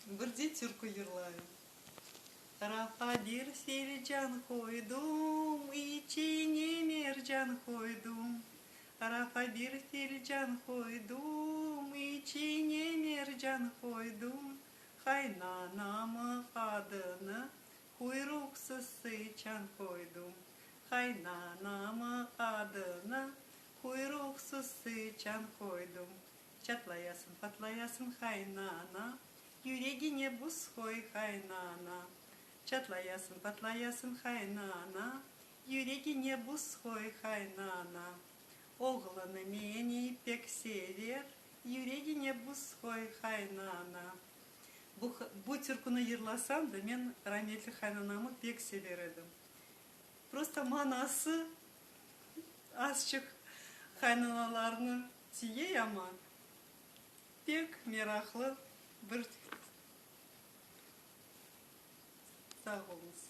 Bir de türkü yırlayım. Rafa bir filcan qoydım, içine mercan qoydım. Rafa bir filcan qoydım, içine mercan qoydım. Qaynanamı adını Quyruqsız sıçan qoydım. Qaynanamı adını Quyruqsız sıçan qoydım. Çatlayasıñ, patlayasıñ, qaynana, Yüregine buz qoy, qaynana. Çatlayasıñ, patlayasıñ, qaynana, Yüregine buz qoy, qaynana. Oğlunı meni pek sever, Yüregine buz qoy, qaynana. Bu, bu türküni yırlasam da, men rametli qaynanamı pek sever edim. Prosto manası azçıq qaynanalarnı tiyey amma, pek meraqlı bir Sağ oluñız.